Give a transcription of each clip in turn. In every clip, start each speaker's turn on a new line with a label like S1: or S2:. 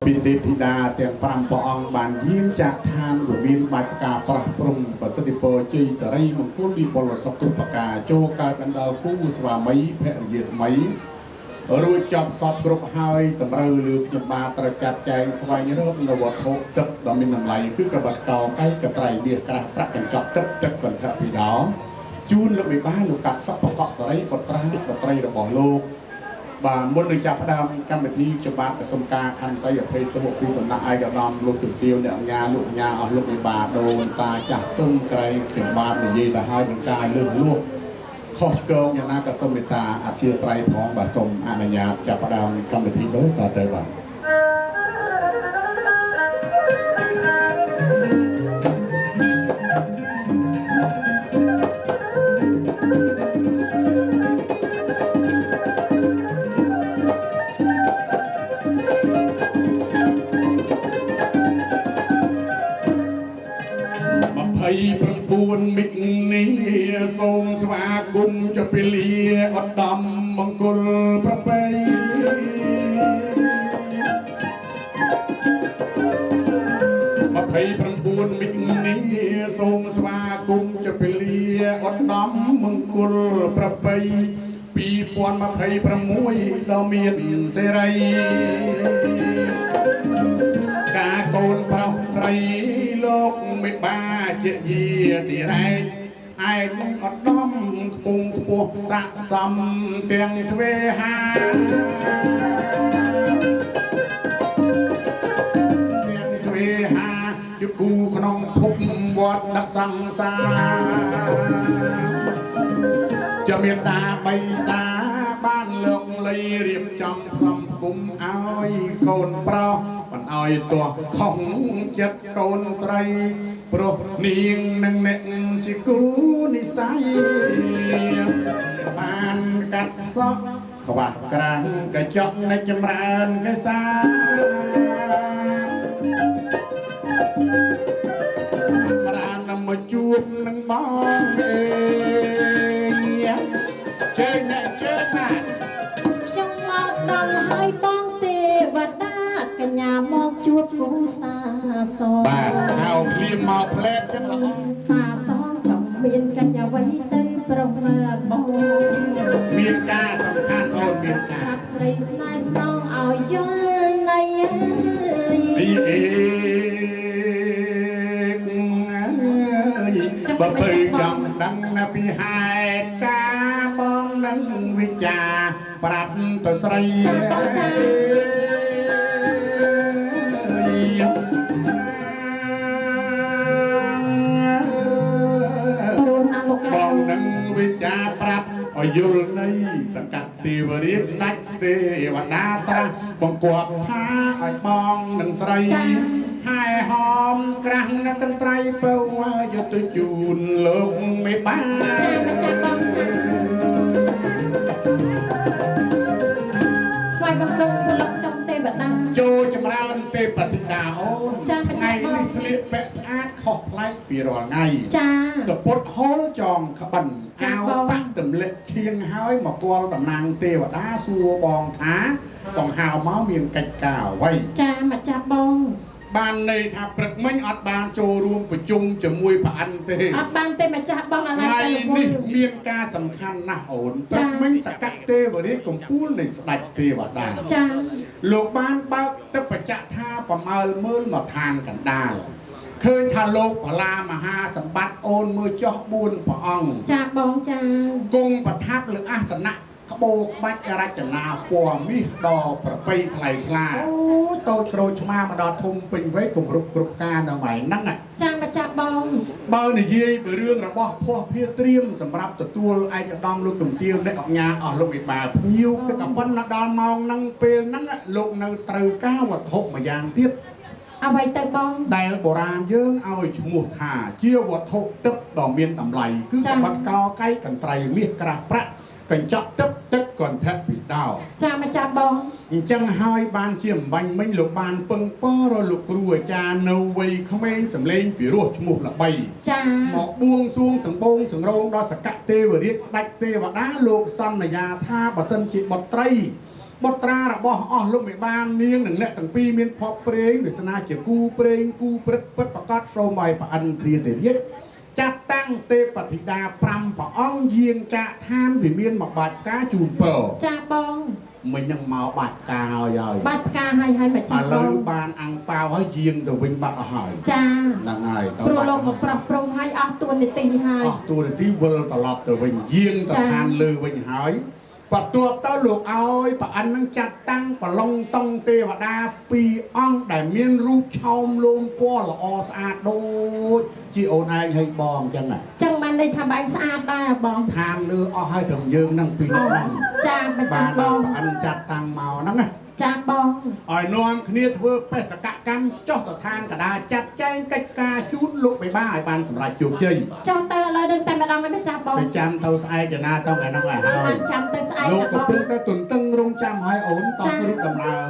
S1: ពីទេពធីតាទាំង5ព្រះអង្គបានយាងចាកឋានវិមានបាច់ផ្កាប្រះព្រំប្រសិទ្ធិពរជ័យសិរីមង្គលវិបុលសុខគ្រប់ប្រការចូលកើតដល់គូស្វាមីភរិយាថ្មីរួចចប់សពគ្រប់ហើយតម្រូវលើខ្ញុំបាទត្រូវចាត់ចែងស្វែងរកនៅវត្ថុទឹកដ៏មានតម្លៃគឺកបិតកោកៃកត្រៃមាសក្រាស់ប្រាក់កញ្ចក់ទឹកទឹកកន្ធៈពីដោជូនលោកមេបាលោកកាត់សក់ប្រកបសរីបុត្រាបុត្រីរបស់លោកបាទមុននឹងចាប់ផ្ដើមកម្មវិធីច្បាប់កសុំការខន្តីអភ័យទោសពីសំណាក់ឯកឧត្តមលោកជំទាវអ្នកអាញាលោកអាញាអស់លោកមេបាដូនតាចាស់ទុំក្រែងខ្ញុំបាទនិយាយទៅហើយនឹងការលើសលួសខុសឆ្គងយ៉ាងណាក៏សូមមេត្តាអធិស្ឋានផងបាទសូមអនុញ្ញាតចាប់ផ្ដើមកម្មវិធីដូចតទៅបាទ29មិញនេះសូមស្វាគមន៍ចពីលាឧត្តមមង្គលប្រពៃ29មិញនេះសូមស្វាគមន៍ចពីលាឧត្តមមង្គលប្រពៃ2026ដ៏មានសេរីការកូនប្រុសស្រីលោកមេបាជាយាទីរែកឯកឧត្តមខ្ពង់ខ្ពស់ស័ក្តិសមទាំងទ្វេហាទាំងទ្វេហាជាគូក្នុងភពវត្តដាក់សង្សារจะមានតាបីតាបានលោកលៃរៀបចំផ្សំគុំឲ្យកូនប្រុសមិនឲ្យទាស់ខុសចិត្តកូនស្រីព្រោះនាងនឹងអ្នកជាគូនិស័យបានកាត់សក់ខ្វះក្រាំងកញ្ចក់នៃចម្រើនកេសាប្រានមកជួបនឹងបងអេជើញអ្នកជើញបាទ
S2: ខ្ញុំមកដល់ហើយបងទេវតាកញ្ញាមកជួបគូសាសង
S1: បាទហៅភ្លាមមកផ្លែតចឹងល្អ
S2: សាសងចង់មានកញ្ញាអ្វីទៅប្រុសបង
S1: មានការសំខាន់អូនមានការ
S2: ប្រាប់ស្រីស្នេហ៍ស្នងឲ្យយល់ណៃអើ
S1: យបើទៅចង់ដឹងណាពីហេតុការបងនឹងវិចាប្រាប់ទៅស្រី
S2: ចាបងចា
S1: បងនឹងវិចាប្រាប់ឲ្យយល់នៃសង្កាត់ទេវរាជស្ដេចទេវតាត្រាស់បង្គាប់ថាឲ្យបងនឹងស្រីហែហោមក្រាស់នៅកន្ត្រៃពៅយកទៅជូនលោកមេបា
S2: ចាចាបងចាថ្វាយបង្គំប្លុកក្នុងទេវតា
S1: ចូលចម្រើនទេពធីតាអូនថ្ងៃនេះស្លៀកពាក់ស្អាតខុសប្លែកពីរាល់ថ្ងៃ
S2: ចា
S1: សពុតហូលចងក្បិនអាវប៉ាក់ទម្លាក់ឈៀងហើយមកគាល់តំណាងទេវតាសួរបងថាបងហៅមកមានកិច្ចការអ្វី
S2: ចាមកចាប់បង
S1: បានន័យថាព្រឹកមិញអត់បានចូលរួមប្រជុំជាមួយប្រអិនទេ
S2: អត់បានទេម្ចាស់បងអាឡ័យ
S1: តែនេះមានការសំខាន់ណាស់អូនព្រឹកមិញសកទេវរាជកំពូលនៃស្ដេចទេវតា
S2: ចា
S1: លោកបានបើកទឹកបច្ចៈថាប្រមើលមើលមកឋានកណ្ដាលឃើញថាលោកផលាមហាសម្បត្តិអូនមើលចោះ4ព្រះអង្គ
S2: ចាបងចា
S1: គង់ប្រថាប់លើអាសនៈក្បោក្បាច់រចនាពណ៌មាសដ៏ប្រពៃថ្លៃថ្លាអូតូចក្រូចឆ្មាមកដល់ធំពេញវ័យគម្រប់គ្រប់ការនៅថ្ងៃហ្នឹង
S2: ចាម្ចាស់បង
S1: បើនិយាយពីរឿងរបស់ភស្តុភារត្រៀមសម្រាប់ទទួលឯកឧត្តមលោកជំទាវអ្នកអង្គការអស់លោកមេបាភ្ញៀវគឺក៏ប៉ុន្តែដល់ម៉ោងហ្នឹងពេលហ្នឹងលោកនៅត្រូវការវត្ថុមួយយ៉ាងទៀត
S2: អ្វីទៅបង
S1: ដែលបុរាណយើងឲ្យឈ្មោះថាជាវត្ថុទឹកដ៏មានតម្លៃគឺកបិតកោកៃកន្ត្រៃមាសក្រាស់ប្រាក់កញ្ចក់ទឹកទឹកកន្ធៈពីដោ
S2: ចាម្ចាស់បង
S1: អញ្ចឹងហើយបានជាអំបញ្ញមិញលោកបានពឹងពរលោកគ្រូអាចារ្យនៅវ័យក្មេងសម្លេងពីរោះឈ្មោះល្បី
S2: ចា
S1: មកបួងសួងសង្បូងសង្រោងដល់សកទេវរាជស្ដេចទេវតាលោកសន្យាថាបើសិនជាបុត្រី បុត្រារបស់អស់លោកមេបាននាងនិងអ្នកទាំងពីរមានភ័ព្វព្រេងវាសនាជាគូព្រេងគូព្រឹកពិតប្រកបសូមឲ្យប្រអិនទ្រាទេរាជចាត់តាំងទេពធីតា5ព្រះអង្គយាងចាកឋានវិមានមកបាច់ផ្កាជូនពរ
S2: ចាបង
S1: មិញនឹងមកបាច់ផ្កាហើយហើយ
S2: បាច់ផ្កាហើយហើយមកចា
S1: ឥឡូវបានអាំងប៉ាវហើយយាងទៅវិញបាត់អស់ហើយ
S2: ចា
S1: ហ្នឹងហើយ
S2: ព្រោះលោកមកប្រោះព្រំហើយអស់តួនាទីហើយ
S1: អស់តួនាទីវិលត្រឡប់ទៅវិញយាងទៅឋានលើវិញហើយបន្ទាប់ទៅលោកឲ្យប្រអិននឹងចាត់តាំងប្រឡងតង់ទេវតាពីរអង្គដែលមានរូបឆោមលោមពណ៌ល្អស្អាតដូចជាអូនឯងហើយបងអញ្ចឹងណា
S2: ចឹងបានន័យថាបែងស្អាតដែរបង
S1: ឋានលើអស់ហើយត្រឹមយើងនឹងពីរនាក់ហ្នឹង
S2: ចាមិនចាំបង
S1: ប្រអិនចាត់តាំងមកហ្នឹងណា
S2: ចាបង
S1: ឲ្យនាំគ្នាធ្វើបេសកកម្មចុះទៅឋានកដាលចាត់ចែងកិច្ចការជូនលោកបេបាឲ្យបានសម្រេចជោគជ័យ
S2: ចុះទៅឥឡូវនឹងតែម្ដងហើយចាបង
S1: ទៅចាំទៅស្អែកណាទៅថ្ងៃហ្នឹងហើយ
S2: ចាំទៅស្អែក
S1: លោកកំពុងតែទន្ទឹងរង់ចាំឲ្យអូនតរូបដំណើរ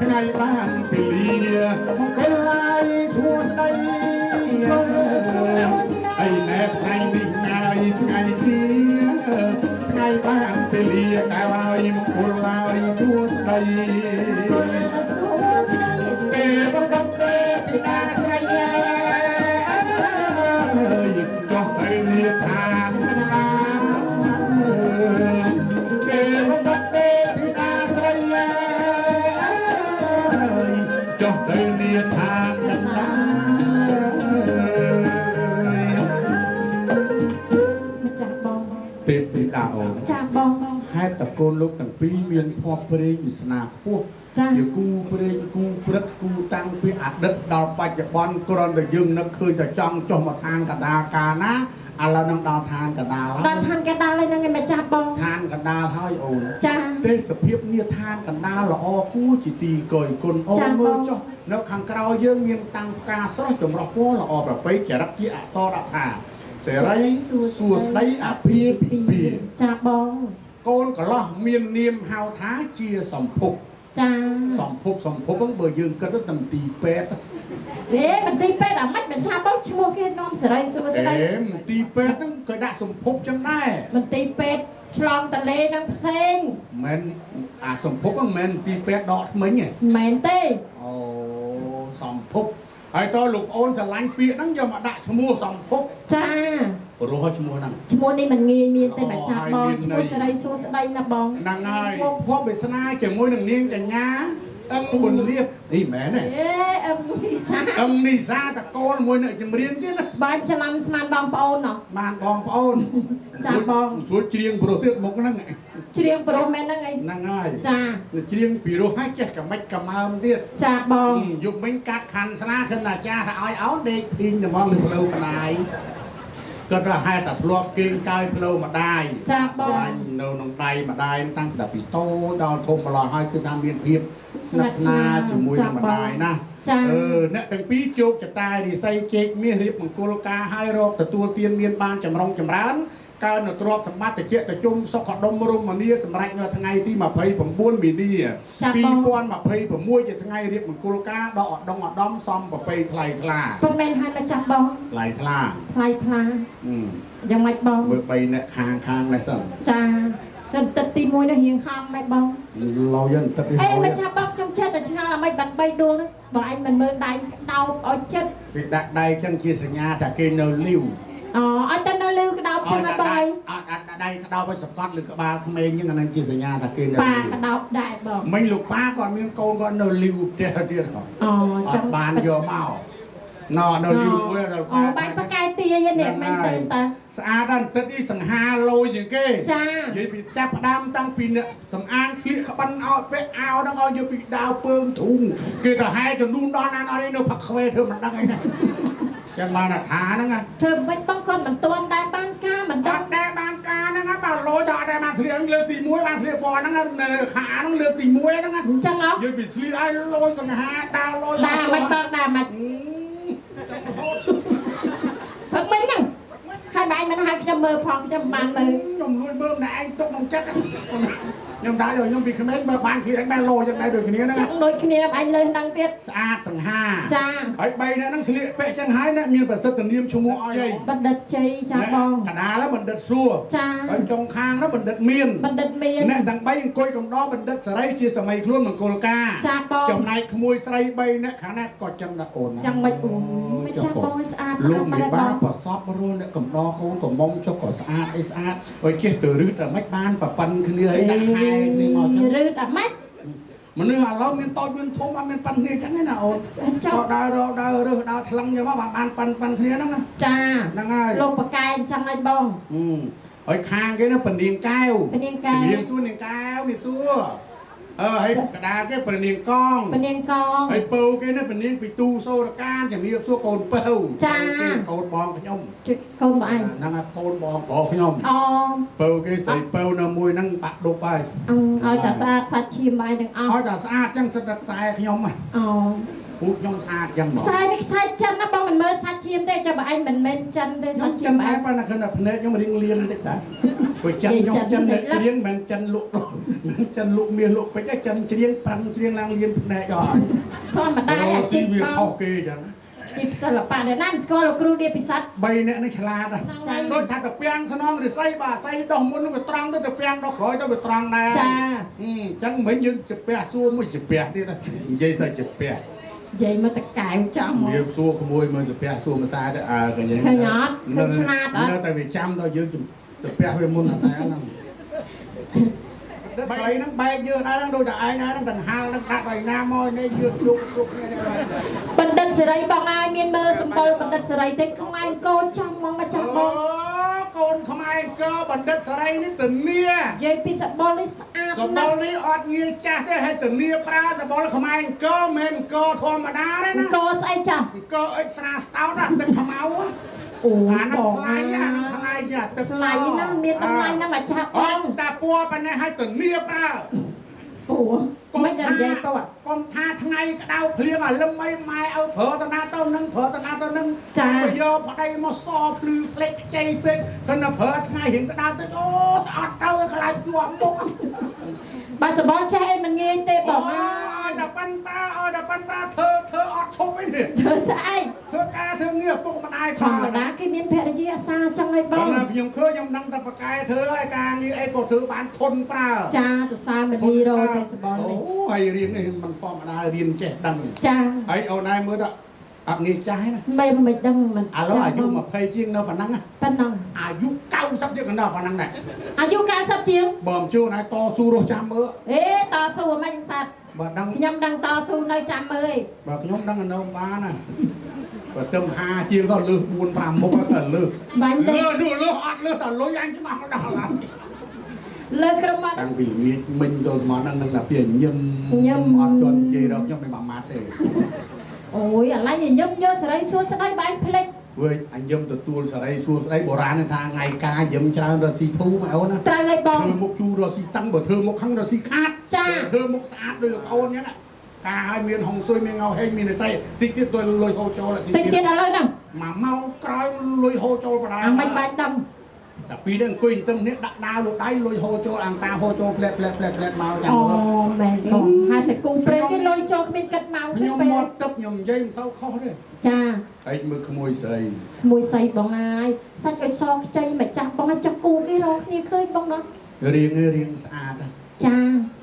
S1: ថ្ងៃបានពីលាមង្គលឡាយសួស្តីអីណែថ្ងៃនេះថ្ងៃថ្ងៃទីថ្ងៃបានពេលលាកែវហើយមង្គលឡើយសួស្តី
S2: សួស្តី
S1: ទេវតាទេធីតាស្រីអើយចុះទៅនិឋានកណ្ដាលទេវតាទេធីតាស្រីអើយចុះទៅនិឋានកណ្ដាលទេពធីតាអូន
S2: ចាបង
S1: ហេតុតកូនលោកទាំងពីរមានភ័ព្វព្រេងវាសនាខ្ពស់ជាគូព្រេងគូព្រឹកគូតាំងពីអតីតដល់បច្ចុប្បន្នគ្រាន់តែយើងនឹកឃើញតែចង់ចុះមកឋានកណ្ដាលកាលណាឥឡូវនឹងដល់ឋានកណ្ដាល
S2: ដល់ឋានកណ្ដាលហើយហ្នឹងឯងម្ចាស់បង
S1: ឋានកណ្ដាលហើយអូន
S2: ចា
S1: ទេសភាពនេះឋានកណ្ដាលល្អគួរជាទីកយគុណអូនមើលចុះនៅខាងក្រោយយើងមានតាំងផ្កាស្រស់ចម្រុះពណ៌ល្អប្រពៃចរិតជាអក្សរដាក់ថាសេរីសួស្តីអភិពិពា
S2: ចាបង
S1: កូនកន្លោះមាននាមហៅថាជាសម្ភុ
S2: ចា
S1: សម្ភុសម្ភុហ្នឹងបើយើងគិតទៅមន្ទីរពេទ្យ
S2: វេមន្ទីរពេទ្យអាម៉េចមិនឆាបងឈ្មោះគេនាំសេរីសួស្តី
S1: មន្ទីរពេទ្យហ្នឹងគេដាក់សម្ភុចឹងដែរ
S2: មន្ទីរពេទ្យឆ្លងតលេហ្នឹងផ្សេង
S1: មិនអាសម្ភុហ្នឹងមិនមែនមន្ទីរពេទ្យដកថ្មិញទេ
S2: មែនទេ
S1: អូសម្ភុហើយតលោកអូនស្រឡាញ់ពាក្យហ្នឹងយកមកដាក់ឈ្មោះសម្ភុ
S2: ចា
S1: ព្រោះឈ្មោះហ្នឹង
S2: ឈ្មោះនេះមិនងាយមានទេម្ចាស់បងឈ្មោះសេរីសួស្តីណាបង
S1: ហ្នឹងហើយភពវាសនាជាមួយនឹងនាងកញ្ញាអឹងប៊ុនលៀបអីមែនទេ
S2: អេអឹងនីសា
S1: អឹងនីសាតកូនមួយអ្នកចម្រៀងទៀតណា
S2: បានច្រឡំស្មានបងប្អូនណោះ
S1: បានបងប្អូន
S2: ចាបង
S1: ស្រួលច្រៀងព្រោះទៀតមុខហ្នឹង
S2: ច្រៀងព្រោះមែនហ្នឹងអី
S1: ហ្នឹងហើយ
S2: ចា
S1: ច្រៀងពីរោះហើយចេះកមិចកមើមទៀត
S2: ចាបង
S1: យប់មិញកាត់ខាន់ស្នាឃើញអាចារ្យថាឲ្យអោនដេកភីងតែមកលើផ្លូវម្ដាយគាត់ថាហេតុតែធ្លាប់គេងកាយផ្លូវម្ដាយ
S2: ចាបង
S1: នៅក្នុងដៃម្ដាយតាំងពីតូចដល់ធំម្ល៉េះហើយគឺថាមានភាពស្និទ្ធស្នាលជាមួយនឹងម្ដាយណា
S2: ចា
S1: អ្នកទាំងពីរជោគចតារិស័យជែកមាសរៀបមង្គលការហើយរកទទួលទានមានបានចម្រុងចម្រើនកើននៅទ្រព្យសម្បត្តិតិចតិជុំសុខដុមរមនាសម្រាប់នៅថ្ងៃទី29មីនា2026ជាថ្ងៃរៀបមង្គលការដកឧត្តមឧត្តមសំប្រពៃថ្លៃថ្លា
S2: ពុំមែនហើយមកចាប់បង
S1: ថ្លៃថ្លា
S2: ថ្លៃថ្លាយ៉ាងម៉េចបង
S1: មើល3អ្នកខាងខាងនេះសិន
S2: ចាតែទឹកទី1នេះរៀងហំម៉េចបង
S1: ឡយទឹកទី
S2: 1អេមិនចាប់បងខ្ញុំចិត្តតែឆ្ងល់អាម៉េចបាន3ដួងហ្នឹងបងឯងមិនមើលដៃក្តោបឲ្យចិត្ត
S1: គេដាក់ដៃចឹងជាសញ្ញាថាគេនៅលីវ
S2: អូឲ្យតែនៅលឺក្តោបចឹងហើយបង
S1: អត់ដៃក្តោបឲ្យសកត់ឬក្បាលក្មេងចឹងអានឹងជាសញ្ញាថាគេនៅ
S2: ប៉ាក្តោបដែរបង
S1: មិញលោកប៉ាគាត់មានកូនគាត់នៅលីវផ្ទះទៀត
S2: អូចឹង
S1: បានយកមកណនៅលីវមួយ
S2: អូបាញ់ប៉កែទាយនេះមែនទេតា
S1: ស្អាតដល់ទឹកនេះសង្ហាលយជាងគេ
S2: ចា
S1: និយាយពីចាប់ផ្ដើមតាំងពីអ្នកសំអាងស្លៀកក្បិនឲ្យពាក់អាវហ្នឹងឲ្យយកពីដាវពើងធុងគេទៅហែចំនួនដល់ណាអត់នៅផឹកខ្វេធ្វើមិនដឹងអីណាចឹងបានថាហ្នឹង
S2: ធ្វើមិនបងគាត់មិនទាន់ដែរបានការមិន
S1: ដឹងដែរបានការហ្នឹងបើលយទៅអត់ដែរបានស្លៀកលើកទី1បានស្លៀកពណ៌ហ្នឹងខាហ្នឹងលើកទី1ហ្នឹង
S2: អញ្ចឹងហ៎
S1: យើងពីស្លៀកឲ្យលយសង្ហាដាវលយ
S2: ដាមិនបងដាមិន
S1: ចឹងរហូត
S2: ផឹកមិញហ្នឹងហើយបែងមិនហៅខ្ញុំមើលផងខ្ញុំបានមើល
S1: ខ្ញុំលួចមើលម្នាក់ឯងទុកក្នុងចិត្ត ខ្ញុំថាខ្ញុំពីក្មេងបើបានឃ្លៀងបានលោចឹងដែរដូចគ្នាហ្នឹង
S2: ចឹងដូចគ្នាអញលើនឹងទៀត
S1: ស្អាតសង្ហា
S2: ចា
S1: ហើយបីអ្នកហ្នឹងស្លៀកពាក់ចឹងហើយអ្នកមានប្រសិទ្ធនាមឈ្មោះឲ្យ
S2: បណ្ឌិតជ័យចាបង
S1: កដាលបណ្ឌិតសួរ
S2: ចា
S1: ហើយចុងខាងនោះបណ្ឌិតមាន
S2: បណ្ឌិតមាន
S1: អ្នកទាំង3អង្គុយកំដរបណ្ឌិតសេរីជាសម័យខ្លួនមង្គលការ
S2: ចាបង
S1: ចំណែកក្មួយស្រី3អ្នកខាងនេះក៏ចឹងដែរអូន
S2: ចឹងមិនអូមិនចាបងស្អាត
S1: លោកមេបាប្រសពរួនអ្នកកំដរកូនកំមុំចុះក៏ស្អាតអីស្អាតឲ្យចេះទៅរឹសតែមិនបានប្រប៉ិនគ្នាឲ្យដាក់ហែនេះមកចឹង
S2: រឹសតែមិន
S1: មនុស្សឥឡូវមានតូចមានធំអត់មានប៉ិនគ្នាចឹងទេណាអូន ក៏ដើររកដើររើសដើរថ្លឹងចឹងមកបានប៉ិនប៉ិនគ្នាហ្នឹង
S2: ចា
S1: ហ្នឹងហើយ
S2: លោកបកែអញ្ចឹងហើយបង
S1: ហើយខាងគេនោះពនាងកែវ
S2: ពនាងកែវ
S1: នាងសួរនាងកែវមានសួរអឺហើយកដាគេពនាងកង
S2: ពនាងកង
S1: ហើយពៅគេនេះពនាងពីទូសូរកានជំរាបសួរកូនពៅ
S2: ចា
S1: កូនបងខ្ញុំ
S2: កូនបងឯង
S1: ហ្នឹងហើយកូនបងប្រុសខ្ញុំ
S2: អូ
S1: ពៅគេស្រីពៅនៅមួយហ្នឹងបាក់ដប់ហើយ
S2: ឲ្យតែស្អាតសាច់ឈាមឯងទាំងអស់
S1: ឲ្យតែស្អាតចឹងសិតតែខ្សែខ្ញុំ
S2: អូ
S1: ពូខ្ញុំស្អាតចឹងហ្មង
S2: ខ្សែនេះខ្សែចិនណាបង មិនមើលសាច់ឈាមទេ ចាំបើឯងមិនមែនចិនទេ សាច់ឈាម
S1: ឯងប៉ុន្តែឃើញតែភ្នែកខ្ញុំរៀងលៀនតិចតា ព្រោះចិនខ្ញុំចិនអ្នកច្រៀងមិនចិនលក់ មិនចិនលក់មាសលក់ពេជ្រ ចិនច្រៀងប្រាំងច្រៀងឡើងលៀនភ្នែកអស់ហើយ
S2: ធម្មតាអាជីព
S1: វាខុសគេចឹង
S2: ជីពសិល្បៈអ្នកណាមិនស្គាល់លោកគ្រូឌៀពិសិដ្ឋ
S1: 3អ្នកនេះឆ្លាតដូចថាតាពាំងស្នងរិស័យ បើអាស័យដោះមុននោះវាត្រង់ទៅ តាពាំងដោះក្រោយទៅវាត្រង់ដែរ
S2: ចា
S1: អញ្ចឹងមិញយើងជពះសួរមួយជពះទៀត និយាយសើជពះ
S2: និយាយមកតកែវចំ
S1: មកយើងសួរក្មួយមើលសាពះសួរមួយសាទៅ អើកញ្ញា
S2: ឃើញអត់ ឃើញឆ្លាតអត់
S1: នៅតែវាចាំដល់យើងសាពះវាមុនតែហ្នឹង ស្រីហ្នឹងបែកយើងដែរហ្នឹង ដូចតែឯងដែរហ្នឹង ទាំងហាលហ្នឹងដាក់ដល់ណាមកនេះ យើងយកគ្រប់គ្នានេះ
S2: បណ្ឌិតសេរីបងហើយមានមើលសម្បុរបណ្ឌិតសេរីទេ ខ្មែរកូនចាំមកមកចាំបង
S1: កូនខ្មែរកបណ្ឌិតសេរីនេះធានា
S2: និយាយពីសម្បុរនេះស្អាត
S1: សម្បុរនេះអត់ងាយចាស់ទេ ហើយធានាប្រើសម្បុរខ្មែរកមិនកធម្មតាទេណា
S2: កស្អីចាស់
S1: កអិចស្រាស្តោតទឹកខ្មៅ
S2: អូ
S1: អាហ្នឹងថ្លៃ អាហ្នឹងថ្លៃជាទឹក
S2: ថ្លៃហ្នឹងមានតម្លៃហ្នឹងអាចាស់បង
S1: តែពណ៌ប៉ុណ្ណេះឲ្យធានាប្រើ
S2: ពណ៌មិនដល់និយាយពណ៌
S1: កុំថាថ្ងៃក្តៅភ្លៀងអាលឹមអីម៉ែឲ្យប្រើតាណាទៅនឹងប្រើតាណាទៅនឹង
S2: ចា
S1: ទៅយកប្តីមកសភ្លឺផ្លេកខ្ចីពេក គ្រាន់តែប្រើថ្ងៃរៀងក្តៅតិច អូអត់ទៅខ្លាចជាប់មុខ
S2: បាទ សបល់ចេះអីមិនងាយទេបង
S1: ឲ្យតែប៉ិនប្រើ ឲ្យតែប៉ិនប្រើធ្វើធ្វើអត់ឈប់អីទេ
S2: ធ្វើស្អី
S1: ធ្វើការធ្វើងារពុកម្ដាយ
S2: ធម្មតាគេមានភរិយាអាសាចឹងហើយបង
S1: ប៉ុន្តែខ្ញុំឃើញខ្ញុំដឹងតែបកែធ្វើឲ្យការងារអីក៏ធ្វើបានធន់ប្រើ
S2: ចា ទៅសារមនីរទេសបល់នេះ
S1: អូហើយរៀននេះមិនធម្មតា រៀនចេះដឹង
S2: ចា
S1: ហើយអូនឯងមើលទៅអត់ងាយចាស់ទេណា
S2: មិនដឹងមិន
S1: ឥឡូវអាយុ20ជាងនៅប៉ុណ្ណឹង
S2: ប៉ុណ្ណឹង
S1: អាយុ90ជាងកណ្ដោប៉ុណ្ណឹងដែរ
S2: អាយុ90ជាង
S1: បើមិនជឿណៃតស៊ូរស់ចាំមើល
S2: អេតស៊ូមិនខ្ញុំសាត់
S1: បើដឹង
S2: ខ្ញុំដឹងតស៊ូនៅចាំមើលឯង
S1: បើខ្ញុំដឹងនៅបានណា បើទឹម50ជាងសោះលើស4 5មុខទៅលើស
S2: បាញ់ទៅ
S1: លើសនោះលើសអត់លើសតែលុយអញច្បាស់ដល់ហើយ
S2: លើក្រុមអត់
S1: តាំងពីល្ងាចមិញទៅស្មានហ្នឹងនឹងតែពីញឹម
S2: ញឹម
S1: អត់ជន់និយាយដល់ខ្ញុំមិនមួយម៉ាត់ទេ
S2: អូយឥឡូវញញឹមយកសេរីសួស្ដីបែងភ្លេច
S1: វើអញញឹមទទួលសេរីសួស្ដី បុរាណថាថ្ងៃការញឹមច្រើនរស៊ីធូម៉ែអូនណា
S2: ត្រូវហើយបង
S1: ធ្វើមុខជូររស៊ីតឹង បើធ្វើមុខខឹងរស៊ីខាត
S2: ចា
S1: ធ្វើមុខស្អាតដូចលោកអូនអញ្ចឹងការឲ្យមានហុងស៊ុយមានងោហេងមាននិស័យតិចទៀតទៅលុយហូរចូល
S2: តិចទៀតឥឡូវហ្នឹង
S1: មួយម៉ោងក្រោយលុយហូរចូលបដា
S2: អាមិនបាច់ដឹង
S1: តែពីរនេះអង្គុយទន្ទឹមនេះដាក់ដាវលើដៃលុយហូរចូលអង្តាហូរចូលផ្លែផ្លែផ្លែផ្លែមកចាំ
S2: អូមែនបងហើយតែគូព្រេងគេលុយចូលគ្មានគិតមក
S1: ខ្ញុំមកទឹកខ្ញុំនិយាយមិនសូវខុសទេ
S2: ចា
S1: ហើយមើលក្មួយស្រី
S2: ក្មួយស្រីបងហើយសាច់ឲ្យសខ្ចីមកចាស់បងឲ្យចុះគូគេរកគ្នាឃើញបងណោះ
S1: រៀងរៀងស្អាត
S2: ចា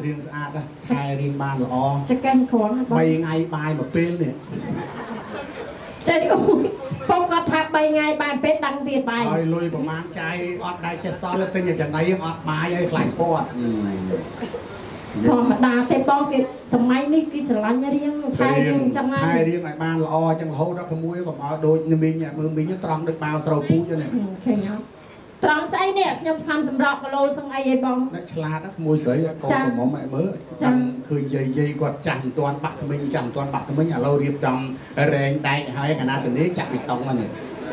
S1: រៀងស្អាតខែរៀងបានល្អ
S2: ចកេះគ្រាន់
S1: 3ថ្ងៃបាយមួយពេលនេះ
S2: ចេះអូយពងគាត់ថា3ថ្ងៃបាយពេលដឹងទៀតបាយ
S1: ហើយលុយប្រហែលចាយអត់ដែរចេះសល់ទិញចំណីអត់បាយឲ្យខ្លាចគាត់
S2: ធម្មតាទេបង គេសម័យនេះគេស្រឡាញ់រៀងថែរៀងអញ្ចឹង
S1: ហើយថែរៀងឲ្យបានល្អអញ្ចឹងរហូតដល់ក្មួយកុំឲ្យដូចមីងមើលមីងត្រង់ដូចបាវស្រូវពូជនេះ
S2: ឃើញអត់ត្រង់ស្អីនេះខ្ញុំខំសម្រក់គីឡូសឹងអីឯងបង
S1: អ្នកឆ្លាតក្មួយស្រីកូនក្រមុំឲ្យមើលចាំឃើញយាយយាយគាត់ចាស់មិនទាន់បាក់ថ្មិញចាស់មិនទាន់បាក់ថ្មិញឥឡូវរៀបចំរែងដែកហើយកណាទៅនេះចាក់បេតុងហ្នឹង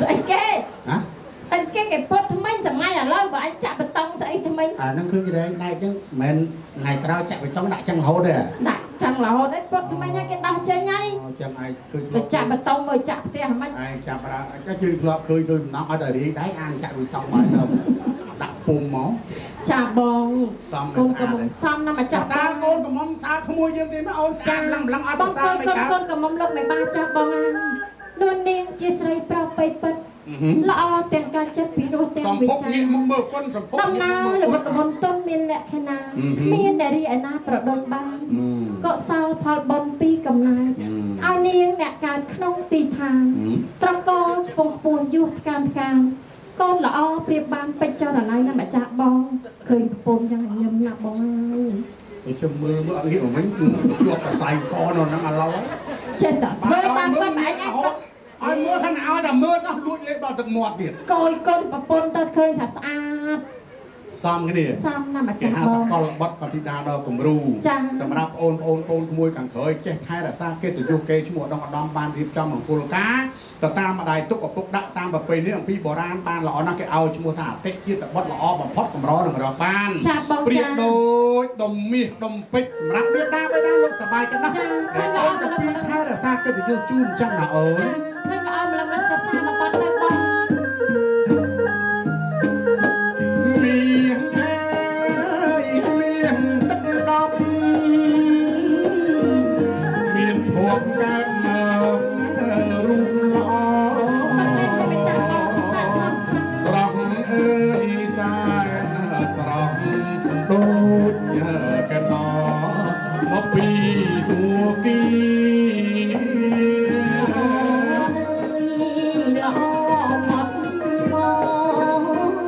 S2: ស្អីគេ
S1: ហ៎
S2: ស្អីគេគេពុតថ្មិញសម័យឥឡូវបើអញចាក់បេតុងស្អីថ្មិញ
S1: អាហ្នឹងឃើញរែងដែកអញ្ចឹងមិនមែនថ្ងៃក្រោយចាក់បេតុងដាក់ចឹងរហូតទេ
S2: ដាក់ចឹងរហូតឯងពុតថ្មិញហើយគេដោះចេញហើយ
S1: អញ្ចឹងឯងឃើញ
S2: ទៅចាក់បេតុងមកចាក់ផ្ទះហ្មង
S1: ឯងចាប់ប្រើចាជឿធ្លាប់ឃើញឃើញបំណងឲ្យតែរាយដែកអានចាក់បេតុងមកនៅដាក់ពុំមក
S2: ចាបង
S1: សំ
S2: កូនកំមុំសំណាម្ចាស់
S1: សាកូនកំមុំសាក្មួយយើងទេណាអូនស្អាតឡើងឡើងអត់
S2: បង
S1: សា
S2: កូន
S1: មិនកើត
S2: កូនកំមុំលោកមេបាចាស់បងនួននាងជាស្រីប្រុសបៃពិតល្អទាំងការចិត្តពីរោះទាំង
S1: សំ
S2: វិចា
S1: ភពងាកមកមើលប៉ុនសំភព
S2: ដំណើរល្បិតមុនទុនមានលក្ខណៈគ្មាននារីឯណាប្រដុលបានកុសលផលបុណ្យពីកំណើតឲ្យនាងអ្នកកើតក្នុងទីឋានត្រកូលខ្ពង់ខ្ពស់យុះថ្កានថ្កានកូនល្អប្រៀបបានពេជ្រចរណៃណាម្ចាស់បងឃើញប្រពន្ធយ៉ាងញឹមណាស់បងអើយ
S1: ឯខ្ញុំមើលមើលអត់ងាកមកវិញជាប់តែសៃកនៅហ្នឹងឥឡូវ
S2: ចេះតែធ្វើតាមគាត់ឯងឯងគាត់
S1: ឲ្យមើលខាងឲ្យតែមើលសោះលួចលេបដល់ទឹកមាត់ទៀត
S2: កយកូនប្រពន្ធទៅឃើញថាស្អាត
S1: សំគ្នា
S2: សំណាម្
S1: គេ
S2: ចាស់បង
S1: ហៅថាកលបត់កធីតាដល់គំរូ
S2: ចា
S1: សម្រាប់អូនប្អូនកូនក្មួយខាងក្រោយចេះថែរក្សាកិត្តិយសគេឈ្មោះឧត្តមឧត្តមបានរៀបចំមង្គលការទៅតាមម្ដាយទុកឪពុកដាក់តាមប្រពៃណីអំពីបុរាណបានល្អណាស់គេឲ្យឈ្មោះថាអតិជាតិបុត្រល្អបំផុតកម្រនឹងរកបាន
S2: ចាបង
S1: ប្រៀ
S2: ចា
S1: បដូចដុំមាសដុំពេជ្រសម្រាប់មេដាបេដាលោកសប្បាយกันណាស់
S2: ចា
S1: តែអូនទៅពីថែរក្សាកិត្តិយសជូនចឹងណាអូន
S2: ចាឃើញល្អម្លឹងម្លឹងសរសើរមកបត់ទៅបង
S1: មៀងអើយមៀងទឹកដប់មានភពកើតមករូបល្អ
S2: មិនមែនតែម្ចាស់បងស័ក្តិសមខ្លាំង
S1: ស្រស់អើយសែនស្រស់ដូចកណោមកពីសួគី
S2: អើយល្អមកមក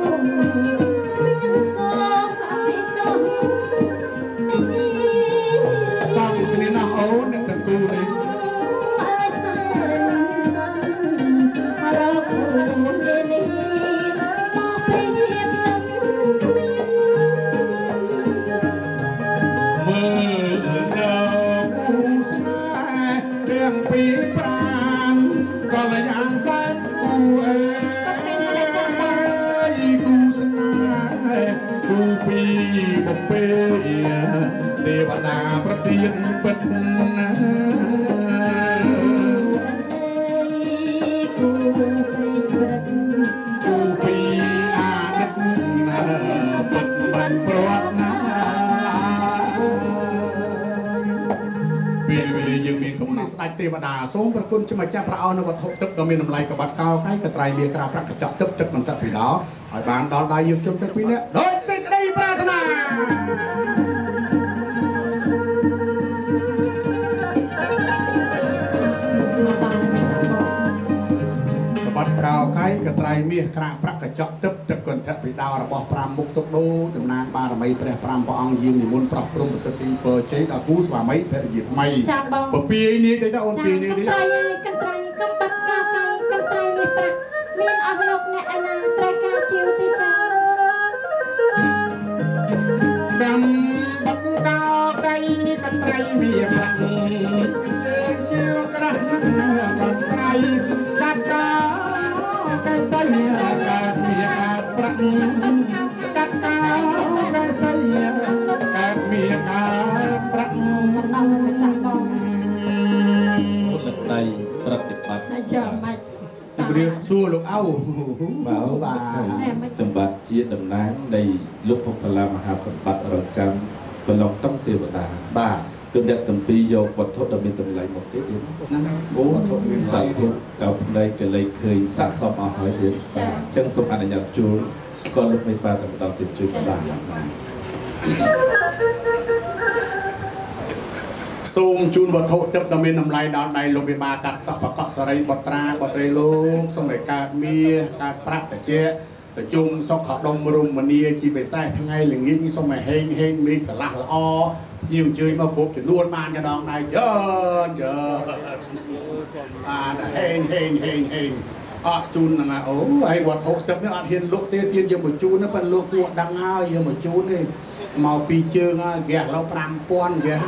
S2: គ្មានឆ្ងល់អីតោះនេះ
S1: សំគ្នាណាស់អូនអ្នកទាំងគូនេះ
S2: អើយសែនសែនរកគូនេះមកប្រៀបនឹងគ្មាន
S1: មើលនៅគូស្នេហ៍ទាំងពីរប្រានក៏លយ៉ាងសែនស្គូអើ
S2: ក៏មានម្លេះចាស់បង
S1: យគូស្នេហ៍គូពីបពេទេវតាប្រទានពិតណា
S2: អើយគូព្រេងព្រឹក
S1: គូពីអាណិតណាពិតបានព្រាត់ណាពេលវេលាយើងមានកំណត់ស្ដេចទេវតាសូមប្រគុណជាម្ចាស់ព្រះអង្គនៅវត្ថុទឹកដ៏មានតម្លៃក្បាត់កោកៃកត្រៃមាក្រាប្រាក់កញ្ចក់ទឹកទឹកកន្តពីដោឲ្យបានដល់ដៃយើងខ្ញុំទាំងពីរនាក់ដោយសេចក្តីប្រាថ្នា
S2: មកដល់ហើយម្ចាស់បង
S1: ក្បាត់កោកៃកត្រៃមាសក្រាប្រាក់កញ្ចក់ទឹកទឹកកន្ធពីដោរបស់5មុខទុកដូចតំណាងបារមីព្រះ5ព្រះអង្គយាងនិមន្តប្រោះព្រំប្រសិទ្ធិពរជ័យដល់គូស្វាមីភរិយាថ្មី
S2: ចាបង
S1: ពពាយនេះទេតើអូន
S2: ចា
S1: ពាយនេះទេ
S2: កន្ត្រៃអើយកន្ត្រៃកំបាត់កោកៃកន្ត្រៃមាសប្រាក់មានអស់លោកអ្នកឯណាត្រូវការជាវទេចា
S1: កំបាត់កោកៃកត្រៃមាសប្រាក់ជើងជាវក្រាស់ណាស់កន្ត្រៃកាត់កោកៃសៃកាត់មាសកាត់ប្រាក់កាត់កោកៃសៃកាត់មាសកាត់ប្រាក់
S2: មកដល់ហើយម្ចាស់បង
S3: ពុទ្ធដីប្រតិបត្តិ
S2: ហើយចាំមិន
S1: ជម្រាបសួរលោកឪ
S3: បាទ
S1: បាទ
S3: សម្បត្តិជាតំណាងនៃលោកពុទ្ធលាមហាសម្បត្តិរចាំប្រឡងតុងទេវតា
S1: បាទ
S3: គឺអ្នកទាំងពីរយកវត្ថុដ៏មានតម្លៃមកទៀតទៀត
S1: ណា
S3: អូ
S1: វត្ថុមាន
S3: សាធុកោភ្នែកកលៃឃើញស័ក្តិសមអស់ហើយទៀត
S2: ចា
S3: អញ្ចឹងសូមអនុញ្ញាតជួលក៏លោកមេបាតែម្ដងទៀតជួយបាទ
S1: សូមជូនវត្ថុទឹកដ៏មានតម្លៃដល់ដៃលោកវិបាកាត់សក់បកក់សរីបុត្រាបុត្រីលោកសូមឲ្យកើតមាសកើតប្រាក់តិចតជុំសុខដុមរមនាជាពិសេសថ្ងៃល្ងាចនេះសូមឲ្យហេងហេងមេឃស្រឡះល្អភ្ញៀវអញ្ជើញមកគ្រប់ចំនួនបានចដងដៃច្រើនច្រើនបានហេងហេងហេងហេងអត់ជូនហ្នឹងហើយអូហើយវត្ថុទឹកនេះអត់ហ៊ានលក់ទេទៀតយើងមកជូនណាប៉ុន្តែលោកគួរដឹងហើយយើងមកជូនទេមកពីជើងហើយហ្គាសឡូវ5000ហ្គាស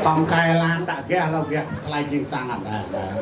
S1: កង់កែឡានដាក់ហ្គាសឡូវហ្គាសថ្លៃជាងសាំងអត់ដែរដែរ